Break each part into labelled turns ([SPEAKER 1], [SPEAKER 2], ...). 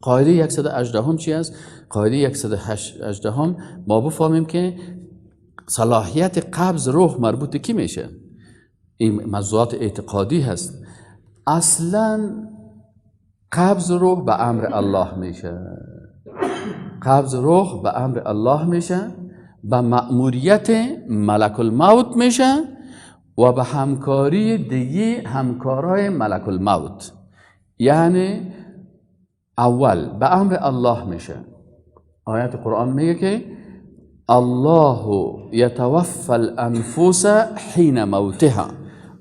[SPEAKER 1] قاعده 118 چی است؟ قاعده 118 ما بفهمیم که صلاحیت قبض روح مربوط کی میشه. این موضوعات اعتقادی هست. اصلا قبض روح به امر الله میشه. قبض روح به امر الله میشه، به مأموریت ملک الموت میشه و به همکاری دیگه همکارای ملک الموت. یعنی اول به امر الله میشه. آیت قرآن میگه که الله یتوفى الانفس حین موتها،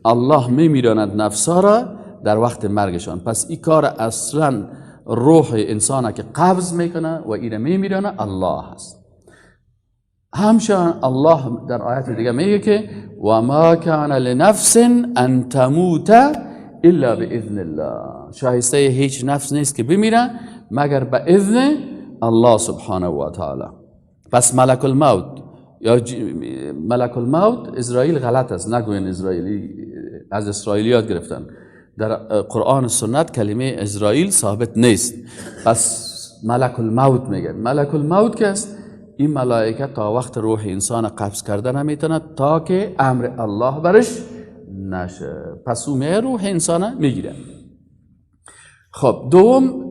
[SPEAKER 1] الله میمیراند نفسها را در وقت مرگشان. پس این کار اصلا روح انسانه که قبض میکنه و اینه میمیرانه الله هست. همچنان الله در آیت دیگه میگه که و ما کان لنفس ان تموت الا باذن الله، شایسته هیچ نفس نیست که بمیره مگر به اذن الله سبحانه و تعالی. پس ملک الموت یا ملک الموت اسرائیل غلط است، نگوین اسرائیلی، از اسرائیلیات گرفتن. در قرآن و سنت کلمه اسرائیل ثابت نیست. پس ملک الموت میگه. ملک الموت که است؟ این ملائکه تا وقت روح انسان قبض کرده نمیتونه تا که امر الله برش نشه. پس او می روح انسان میگیره. خب دوم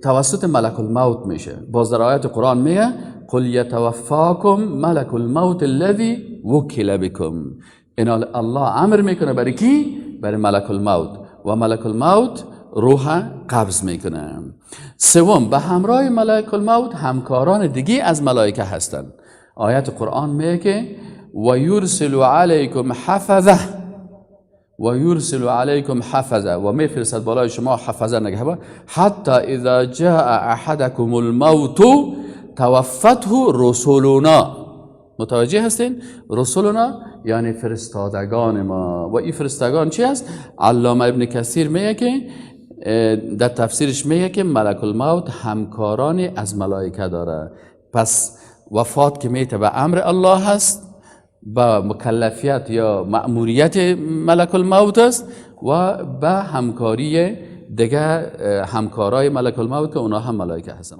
[SPEAKER 1] توسط ملک الموت میشه. باز در آیت قرآن میگه قل یتوفاکم ملک الموت الذی وکل بکم. این الله امر میکنه برای کی؟ برای ملک الموت، و ملک الموت روح قبض میکنه. سوم به همراه ملک الموت همکاران دیگه از ملائکه هستند. آیت قرآن میگه که و یرسل علیکم حفظه، و یرسل علیکم حفظه، و میفرستد بالای شما حفظه نگهبان، حتی اذا جاء احدکم الموت توفته رسولنا. متوجه هستین؟ رسولنا یعنی فرستادگان ما. و این فرستادگان چی است؟ علامه ابن کثیر میگه که در تفسیرش میگه که ملک الموت همکارانی از ملائکه داره. پس وفات که میته به امر الله هست، با مکلفیت یا مأموریت ملک الموت است و به همکاری دیگه همکارای ملک الموت که اونا هم ملائکه هستن.